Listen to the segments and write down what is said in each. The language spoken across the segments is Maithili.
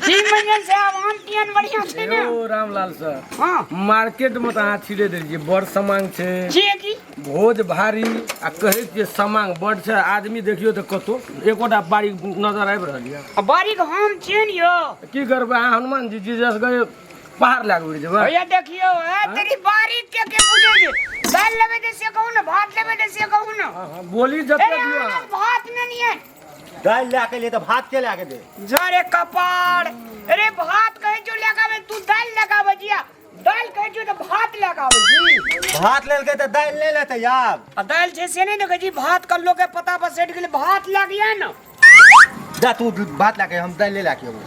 की मंजन साहब, आम तियन बढ़िया छै ने? यौ रामलाल सर। हाँ। मार्केट में तऽ अहाँ छिड़े देलियै, बड़ सामान छै। छियै की? भोज भारी आ कहै छियै सामान बड़ छै। आदमी देखियौ तऽ कतौ एकोटा बारी नजर आबि रहल यऽ। आ बारीक हम छियै ने यौ। की करबै अहाँ हनुमान जी जीसस गए पहाड़ लए कऽ उड़ि जेबै। भैया देखियौ, ए तेरी बारीक के पूछै छै? दालि लेबै तऽ से कहू ने, भात लेबै तऽ से कहू ने। हाँ, बोली जते अरे दियौ अहाँ। आनंद, भात नहि है। दालि लए के एलियै तऽ भात के लए के दे? जरे कपाड़, अरे भात कहै छौ लए के आबै, तू दालि लए के आबै छिया। दालि कहै छौ तऽ भात लए के आबै छी। भात लेलकै तऽ दालि नहि लेतै आब? आ दालि छै से नहि देखै छी? भात कल्लो के पता पर सटि गेलै, भात लए के आ ने। जा तू भात लए के, हम दालि ले लए के अबौ।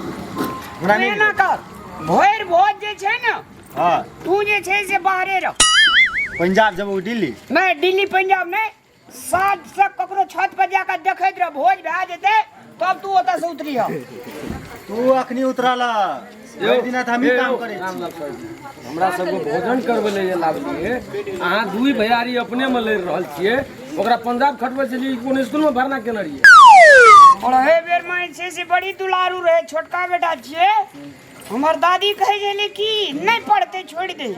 हमरा नहि एना कर, भरि भोज जे छै ने, हाँ, तू जे छै से बाहरे रह। पंजाब जब दिल्ली? नहि, दिल्ली पंजाब नहि, साँझ से ककरो छत पर जाकर देखैत रह, भोज भए जेतै तब तू ओतऽ से उतरी हो। तू अखनी उतरल, भरि दिना तऽ हमही काम करै छी। हमरा सबके भोजन करबै लए जे लाबलियै, अहाँ दुई भैयारी अपने में लड़ि रहल छियै। ओकरा पंजाब खटबै छलियै कि कोनो स्कूल में भरना केने रहियै? पढ़े बेर में जे छै से बड़ी दुलारू रहे, छोटका बेटा छियै। हमर दादी कहै छलै कि नहि पढ़तै छोड़ि दे,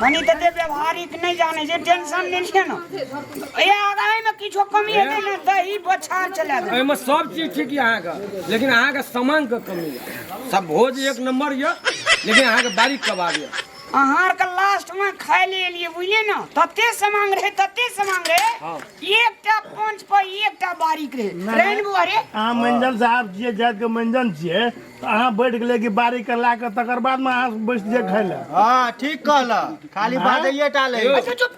कनि तते व्यवहारिक नहि जानै छै। टेंशन नहि लिअ ने, ए आगाँमे किछो कमी हेतै ने, दही बछार चला देबै। एहिमे सब चीज ठीक यऽ अहाँके, लेकिन अहाँके सामानके कमी यऽ। सब भोज एक नंबर यऽ, लेकिन अहाँके बारीक कबाब यऽ। अहाँ आरके लास्ट में खाय ले एलियै, बुझलियै ने, तते समांग रहे, तते समांग रहे। हाँ। एकटा पंच पर एकटा बारीक रहे रैन बुआ रे। अहाँ मंजन साहब छियै, जातिके मंजन छियै, तऽ अहाँ बैठ गेलै कि बारीक के ला कऽ तकर बादमे अहाँ बैस जे खाय लए। हाँ, ठीक कहल, खाली बाजैये टा ले। अच्छा चुप,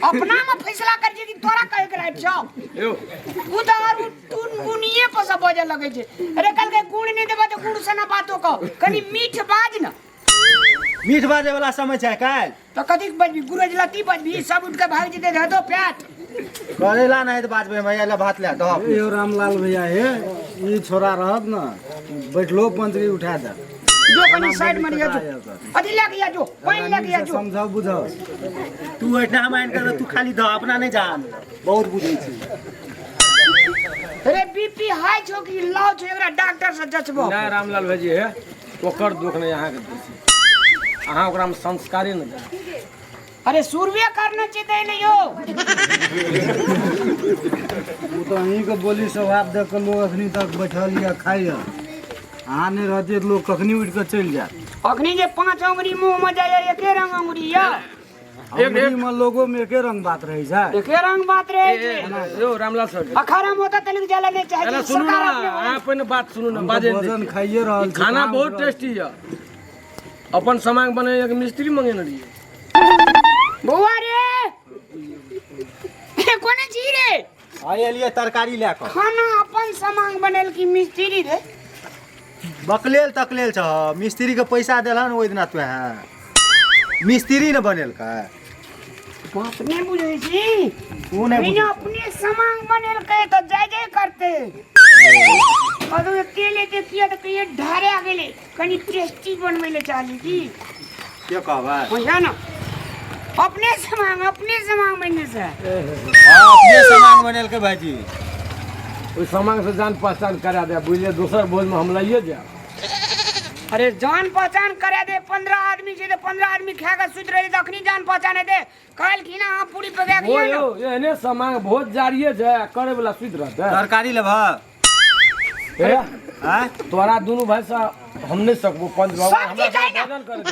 अपना में फैसला कर जे कि तोरा कहे के राइट छौ। यौ उ तऽ आर टुन गुनिए पर सब बजऽ लगै छै। अरे कहलकै गुड़ नहि देबऽ तऽ गुड़ सना बातो कह, कनि मीठ बाज ने। मीठ बाजे वाला समय छै काल्हि? तऽ कथी बजबी? गुरज लत्ती बजबी, सब उठ के भागि जेतै, धऽ दो पेट। करेला नहीं तऽ बाजबै भैया, ले भात ले दह। यौ रामलाल भैया, हे ई छोरा रहत ने, बैठलो पंचरी उठा दे। जो कनी साइड में रहिया, जो अथी लए के आ, जो पानि लए के आ जो। समझाउ बुझाउ। तू एहिठाम हम आनि कर, तू खाली दह, अपना नहीं जान, बहुत बुझै छी। अरे बीपी हाई छौ कि लाउ छौ, एकरा डॉक्टर से जचबो। नहि रामलाल भाईजी, हे ओकर दुख नहि, अहाँके दोष छै। अहाँ ओकरामे संस्कारे नहि देबै। अरे सुरवे करना छै दै ले यौ। ओ तऽ अहीँके बोली स्वभाव देख कऽ लोग अखनी तक बैठल यऽ खाइए। अहाँ नहि रहतियै तऽ लोग कखनी उठि कऽ चलि जायत। अखनी जे 5 अंगुरी मुंह में जाइए, एके रंग अंगुरी यऽ। अंगुरी में लोगो में एके रंग बात रहै छै। एके रंग बात रहै छै। यौ रामलाल सर, अखाड़ा में होता तनिक जाला नहि चाहे एना छै, सुनू सरकार ने, अपने अहाँ पहिने बात सुनू ने। हम तऽ बाजै नहि भोजन दै छी। खाइए रहल ई छी। खाना कहाँ बहुत उठि रहल? टेस्टी यऽ। अपन सामान बनेने एक मिस्त्री मंगेने रहियै। बौआ रे, हे कोने छी रे? आइ एलियै तरकारी लए कऽ। खाना अपन सामान बनेल की मिस्त्री रे? बकलेल तकलेल छह, मिस्त्री के पैसा देलहन ओहि दिना तू? मिस्त्री ने बनेलकै। बात नहि बुझै छी। तू नहि बुझै। बिना अपने सामान बनेलकै तऽ जाय जाय करतै। अदो तेल एते किया तऽ कहिए ढारे गेलै, कनि टेस्टी बनबै लए चाहली की? के कहबै? बुझा ने, अपने सामान अपने सामान बने से। हाँ, अपने सामान बनेलकै भाईजी। ओहि सामान से जान पहचान करा दे, बुझलियै? दोसर भोजमे हम लइए जायब। अरे जान पहचान करा दे, 15 आदमी छै तऽ 15 आदमी खा कऽ सुति रहै तऽ अखनी जान पहचान हेतै? काल्हि खिना अहाँ पूरी पका ओ के यौ, एहने सामान भोज जारिये छै आ करे वाला सुति रहतै। तरकारी लेबह? ए, आँय? तोरा दुनू भाई से हम नहि सकबो पंच बाबा। सब्जी हमरा खाइ ना। भोजन करे दे।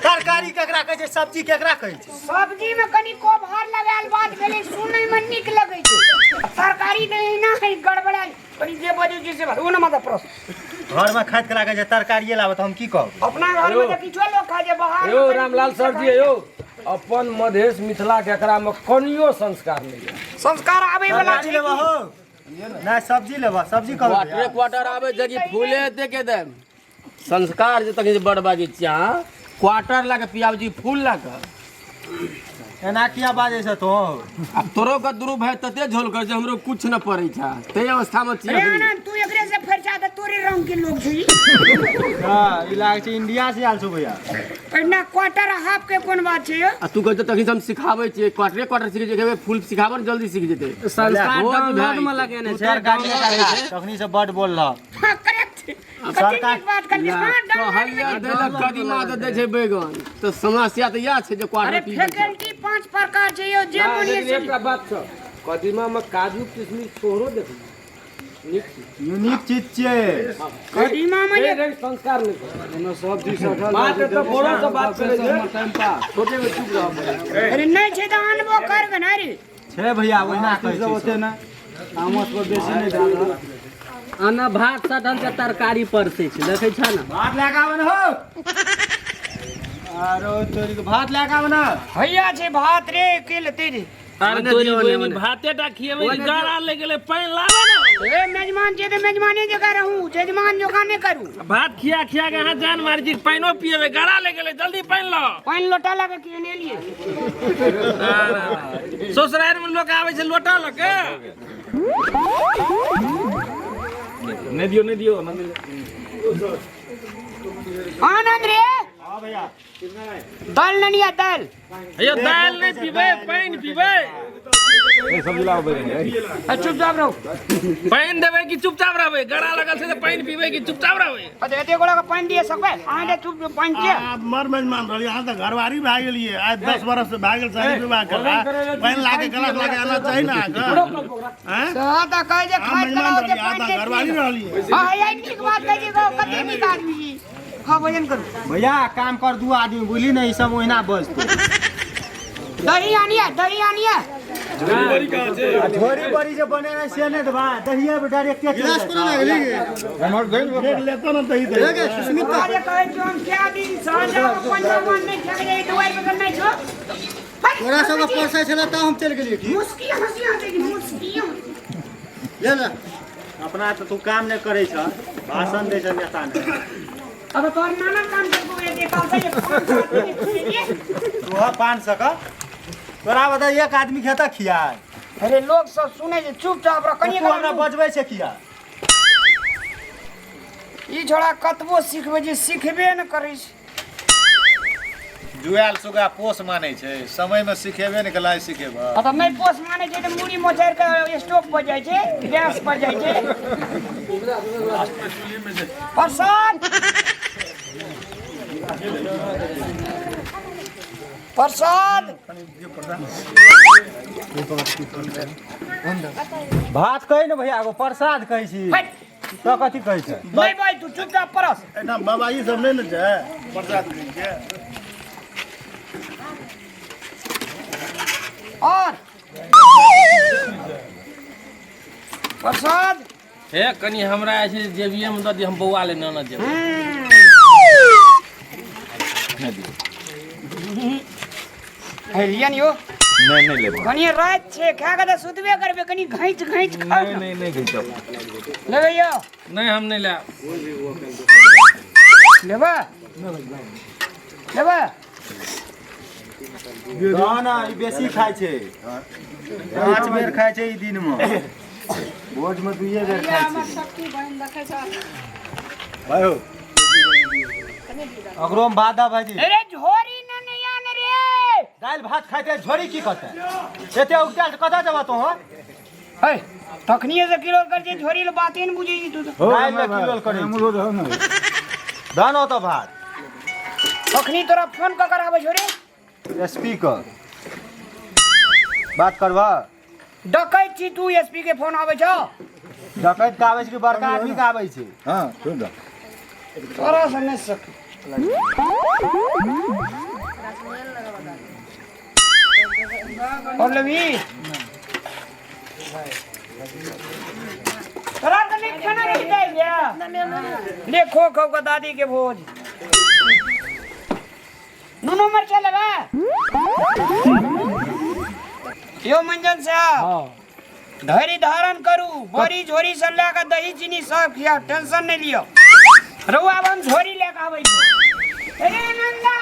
तरकारी केकरा कहै छै, सब्जी केकरा कहै छै? सब्जी में कनि कोभार लगायल बात भेलै, सुनै में नीक लगै छै। तरकारी तऽ एहिना है गड़बड़ायल, कनि जे बजै छै से ओ ने माता प्रश्न। घर में खाइत करा कहै छै तरकारिए लाबऽ, तऽ हम की कहब? अपना घर में तऽ किछो लोक खाइ छै, बाहर यौ रामलाल सर जी, यौ अपन मधेश मिथिला के एकरा में कनियो संस्कार नहीं है। संस्कार आबै वाला तरकारी छै लेबह की? हो नहि, सब्जी लेबह? सब्जी कहबै? क्वार्टरे क्वार्टर आबै छै कि फूले एते के देब संस्कार जे तखन जे बड़ बाजै छियै अहाँ, क्वार्टर लए कऽ पियाबै छी फूल लए कऽ? एना किया बाजै छ तू? आ तोरो के दुनू भाय तते झोल कर छै, हमरो कुछ न पड़ै छै, ताहि अवस्थामे छियै रे अखनी। आनंद, तू एकरे से फरिचा तऽ तोरे रंग के लोग छै ई। हाँ, ई लागै छै इंडिया से आयल छौ भैया। एहिना क्वार्टर हाफ के कोन बात छै यौ? आ तू कहै छ तखन से हम सिखाबै छियै, क्वार्टरे क्वार्टर सीखै छियै, एकबेर फूल सिखाबऽ ने, जल्दी सीख जेतै। संस्कार भोज डाउनलोड भए में जेतै। लगेने तू छै, तरकारी डाउनलोड खा, तखनी से बड बोल रहा। हाँ, करे कते नीक बात करलियै। हाँ, डर कहलियै लागलै। दै लए कदीमा तऽ दै छै बैगन, तऽ समस्या तऽ इएह छै जे अरे क्वार्टर पीबै छै। फैकल्टी 5 प्रकार छै यौ, जे ना, मन लेकिन ये एकटा बात छ, कदीमा में काजू किशमिश तोहरो देखली, नीक छै। यूनिक चीज छियै। कदीमा में रे जे रे संस्कार नहि छै। ओना सब चीज सठल। बात एतऽ बड़ो से बात करै छै। Time pass. छोटे में चुप रहऽ पड़ै। अरे नहि छै तऽ आनबो करबै ने रे। छै भैया, ओहिना कहै सब छै ओते नहि, आमस पर बेसी नहि दए रहल। आना भात सटल के तरकारी परसै छै, देखै छ ने। भात लए कऽ आबे ने हो। आरो तोरी के भात लए कऽ आबे ने। भैया छै भात रे, के लेतै रे? अरे तोरी बहिनी भाते टा खिएबै कि गाड़ा ले गेलै, पानि लाबे ने। ए मेजमान छै तऽ मेजमाने जकाँ रहू, जजमान जकाँ नहि करू। भात खिया खिया के अहाँ जान मारि छी, पानिओ पिएबै, गाड़ा ले गेलै, जल्दी पानि लाओ। पानि लोटा लऽ के ने लिए। ससुरारि में लोक आबै छै लोटा लऽ के। नहि दियौ, नहि दियौ। आनंद रे। हां भैया। दाल ननिया दाल। यो दाल नहीं पीबे, पानि पीबे। चुपचाप रहो। पानि देबै कि चुपचाप रहबै? गड़ा लगल छै तऽ पानि पीबै कि चुपचाप रहबै? अच्छा एते गोड़ा के पानि दिए सकबै? अहाँ जे चुप पानि छियै। आब मर मेजमान रहलियै, अहाँ तऽ घरवारी भए गेलियै। आइ 10 बरस से भए गेल शादी विवाह करला, पानि लाके गिलास लाके आना चाही ने अहाँके। आँय? तऽ तऽ कहै जे अहाँ खाइत मेजमान कला ओते रहलियै, अहाँ पानि तऽ नहि घरवारी पीबै। रहलियै। हाँ यार नीक बात कहै छी, कते नीक आदमी छी। हाँ भोजन करू। भैया काम कर दू आदमी बुझली ने, ई सब ओहिना बजतौ। दही आनिए, दही आनिए। झोरी बड़ी जे बनेने से नहि देबा, दहिए पे डायरेक्टे चलि जाइ छै। देख लेतो ने दही दही। अरे कहै छी हम क्या दिन साँझ अपन जवान नहि खेक जाइ, दुआरि पर नहि छो। तोरा सबके पोसै छलै तऽ हम चलि गेलियै की? मुस्की हँसी हँसै छी, मुस्की। ले ले। अपना तऽ तू काम नहि करै छ, भाषण दै छ नेता ने। अब तोहर नाना काम करबो एते काल से 500 आदमी के। तोहर 500 का तोरा बता एक आदमी खेता खियाए। अरे लोग सब सुनै छै, चुपचाप रह कनिए। तू हमरा बजबै छै किया? ई छोड़ा कतबो सिखबै छै सिखबे ने करै छै। जुआयल सुगा पोस मानै छै, समय में सिखेबे ने केला सिखेबा। आ तऽ नहि पोस मानै छै तऽ मूड़ी मोचाड़ि के स्टोव पर जाइ छै, गैस पर जाइ छै। प्रसाद प्रसाद भात कहै ने भैया, एगो प्रसाद कहै छी। हट। तऽ कथी कहै छै? नहि भाइ तू चुपचाप परस। एहिठाम बाबाजी सब नहि ने छै प्रसाद कहै छै। और प्रसाद हे कनि हमरा जे छै जेबिये में दऽ दिअ, हम बौआ ले नेने जेबै। हे लिअ ने यौ। नहि नहि लेबै। कनि राति छै, खा के तऽ सुतबे करबै, कनि घैच घैच खाउ ने। नहि नहि घिचब। लेबै यौ? नहि हम नहि लेब। लेबै लेबै? ना ना, ई बेसी खाइ छै, 5 बेर खाइ छै ई दिन में, भोज में 2 बेर खाइ छै। भाई हो अकरो में भात दा भाईजी। अरे झोरी न नहीं आन रे। दालि भात खाइते झोरी की कहतै? एते उगताल कतऽ जेबऽ तों? है तखनिए से किलो कर छै झोरी ले, बाते ने बुझै छी तू तऽ। दालि ले किलो करै छी। धन होतो भात। तखनी तोरा फोन कऽ कराबै छौ रे। स्पीकर बात करबा। डकैत छी तू, एसपी के फोन आबै छौ? डकैत के आबै छै कि बड़का आदमी के आबै छै? हां सुन रहा। तोरा से नहि सक। और लेबी? तोरा के नहीं खाना रह जाय गया। ले खो खो के दादी के भोज। नूनो मरचा लेबा? यो मंजन साहब, धैर्य धारण करू, बड़ी झोरी से लए कऽ दही चीनी सब खियाओ, टेंशन नहीं लियो। रहुआ अब हम झोरी लए कऽ आबै छी। अरे नंदा